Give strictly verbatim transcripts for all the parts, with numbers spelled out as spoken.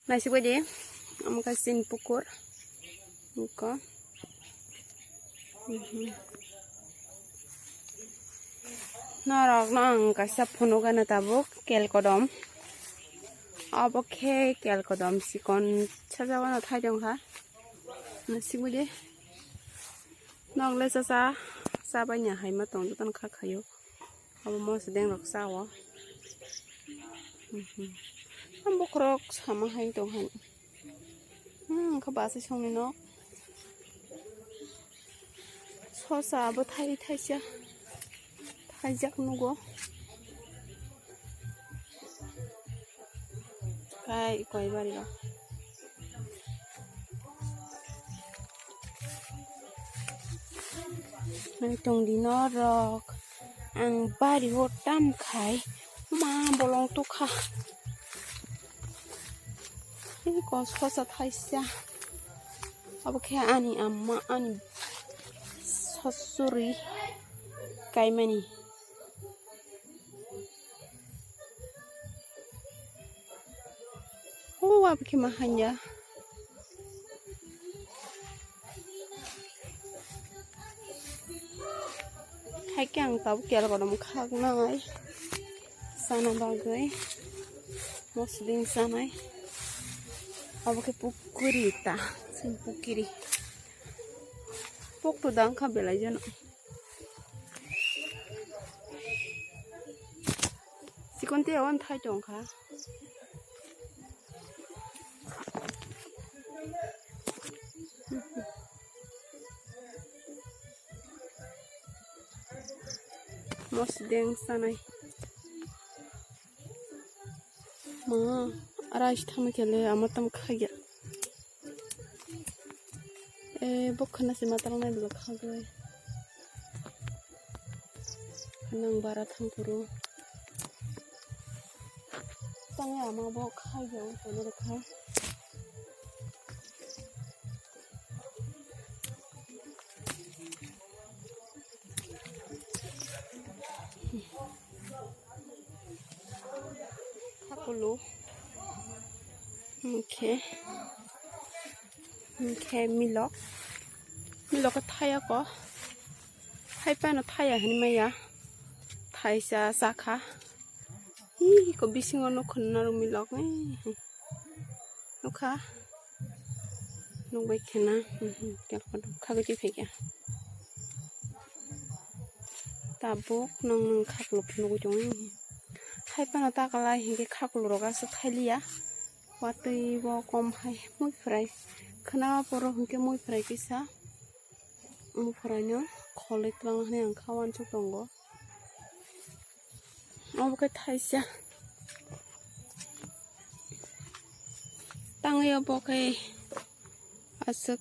Naisik bai di, omo khe chini pukur. Iko. Mhm. Norok no ang kaisa phunuk gana tabuk kelkodom. Obo khe kelkodom chikon sajagano thai tongkha. Naisik bai di. Nok le cha cha, cha bai nya hai ma tong jotono kha khaio. Abo moso deng rok cha o. Mhm. Ang bokhorok sama hai tong hai. Hmm, kha basi songni nok. Sosa abo thai thaisa. Thaijak nugo. Kai koi bari rok. Nai tong di norok. Ang bari o tam khai. Ma bolong tukha. Iko sosa thaisa. Abo khe ani amma, ani sosuri kaimani. O abo khe ma hanya. Hai khe ang tabuk kelkodom khaknai sana bagwi mosodeng sanai. Abo khe pukuri ta, sini pukiri. Pok to dang kha belai jano. Chikon te on thai tong kha. Mosodeng sanai. Ma, rice thama khe le ama tam khagya. E, bo khana se matal nai bwla khagwi. Nang bara thang phuru. Tang ama bo khagya o kono rokha. Hakulu. Hwnkhe, hwnkhe milok. Milok khe thaya ko. Hai phano thaya hinwi maya. Thaisa chakha. Hi ko bisingo nukho naro milok. Nukha. Nukbai khena. Mhm, kelkado khagwi twi phaikha. Tabuk nang nang khaklo phunugwi tongo. Hai phano takalai hinkhe khaklo rok aswk khailiya. Watwi bo kom hai mui phwrai. Khna poro hinkhe mui phwrai kisa. Mui phwraino kholwi twlang hinwi ang kha uansuk tongo. Obo khe thaisa. Tangwi obo khe aswk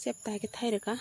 chepta hai khe thai rwkha.